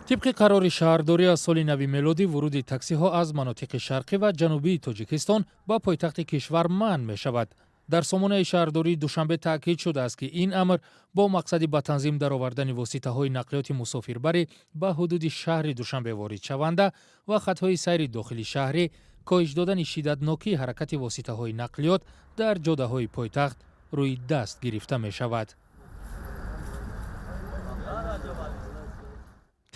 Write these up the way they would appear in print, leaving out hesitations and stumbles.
Тибқи қарори шаҳрдорӣ, аз соли нави мелодӣ вуруди таксиҳо аз манотиқи шарқӣ ва ҷанубии Тоҷикистон ба пойтахти кишвар манъ мешавад. Дар сомонаи шаҳрдории Душанбе таъкид шудааст, ки ин амр бо мақсади ба танзим даровардани воситаҳои нақлиёти мусофирбарӣ ба ҳудуди шаҳри Душанбе воридшаванда ва хатҳои сайри дохили шаҳрӣ, коҳиш додани шиддатнокии ҳаракати воситаҳои нақлиёт дар ҷодаҳои пойтахт рӯи даст гирифта мешавад.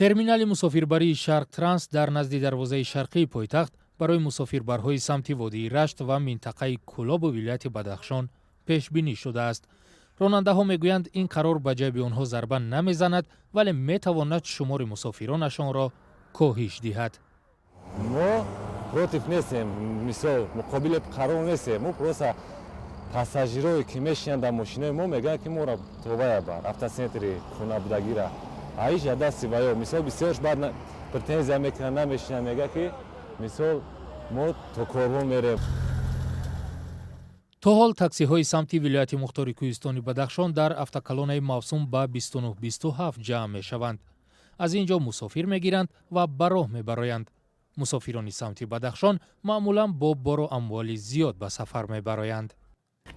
Терминали мусофирбарии Шарқтранс дар назди дарвозаи шарқии пойтахт барои мусофирбарҳои самти водии Рашт ва минтақаи Кӯлобу вилояти Бадахшон пешбинӣ шудааст. Ронандаҳо мегӯянд, ин қарор ба ҷайби онҳо зарба намезанад, вале метавонад шумори мусофиронашонро коҳиш диҳад. Мо против нестем, мисол, муқобили қарор нестем. Мо просто пассажирое, ки мешинанд дар мошинои мо, мегӯянд, ки моро тобая бар автоцентри хонабудагира аиша дасти ваё. Мисол, бисёрш баъд претензия мекунанд, намешинанд, мегӯяд, ки мисол, мо то Корвон мерем. То ҳол таксиҳои самти вилояти мухтори кӯҳистони Бадахшон дар автоколоннаи мавсум ба 2927 ҷамъ мешаванд. Аз ин ҷо мусофир мегиранд ва ба роҳ мебароянд. Мусофирони самти Бадахшон маъмулан бо бору амволи зиёд ба сафар мебароянд.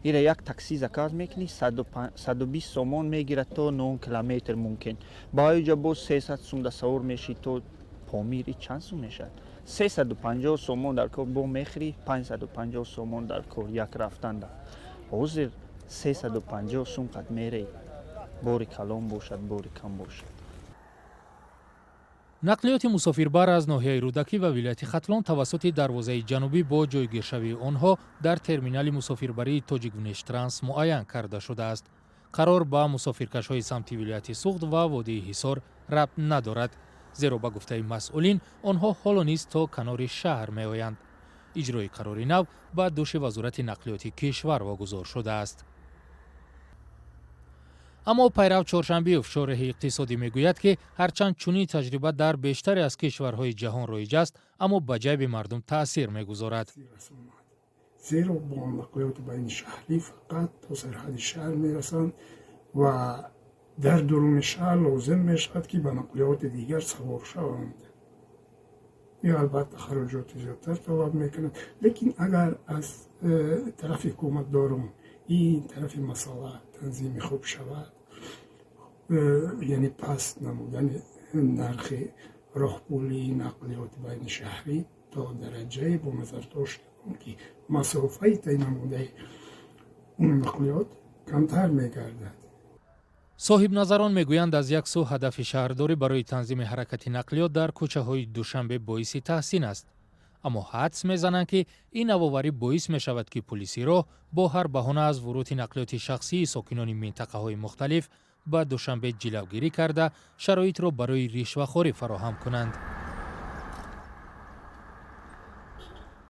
Ира як такси заказ мекунӣ, 120 сомон мегирад то 9 километр. Мумкин ба оиҷа боз 300 сум да савор мешӣ то Помир. И чанд сум мешавад? 350 сомон дар кор бо мехӯрӣ, 550 сомон дар кор як рафтанда. Ҳозир 350 сум қад мерей, бори калон бошад, бори кам бошад. Нақлиёти мусофирбар аз ноҳияи Рӯдакӣ ва вилояти Хатлон тавассути дарвозаи ҷанубӣ бо ҷойгиршавии онҳо дар терминали мусофирбарии Тоҷиквнештранс муайян карда шудааст. Қарор ба мусофиркашҳои самти вилояти Суғд ва водии Ҳисор рабт надорад, зеро, ба гуфтаи масъулин, онҳо ҳоло низ то канори шаҳр меоянд. Иҷрои қарори нав ба дӯши Вазорати нақлиёти кишвар вогузор шудааст. Аммо Пайрав Чоршанбиев, шореҳи иқтисодӣ, мегӯяд, ки ҳарчанд чунин таҷриба дар бештаре аз кишварҳои ҷаҳон роиҷ аст, аммо ба ҷайби мардум таъсир мегузорад. Зеро бо нақлиёти байнишаҳрӣ фақат то сарҳади шаҳр мерасанд ва дар дуруни шаҳр лозим мешавад, ки ба нақлиёти дигар савор шаванд. Ин албатта хароҷоти зиёдтар талаб мекунад. Лекин агар аз тарафи ҳукуматдорон ин тарафи масъала танзими хуб шавад, яъне паст намудани нархи роҳпулии нақлиёти байнишаҳрӣ то дараҷае, бо назардошти он ки масофаи тай намудаи он нақлиёт камтар мегардад. Соҳибназарон мегӯянд, аз як сӯ ҳадафи шаҳрдорӣ барои танзими ҳаракати нақлиёт дар кӯчаҳои Душанбе боиси таҳсин аст, аммо ҳадс мезананд, ки ин навоварӣ боис мешавад, ки пулиси роҳ бо ҳар баҳона аз вуруди нақлиёти шахсии сокинони минтақаҳои мухталиф ба Душанбе ҷилавгирӣ карда, шароитро барои ришвахорӣ фароҳам кунанд.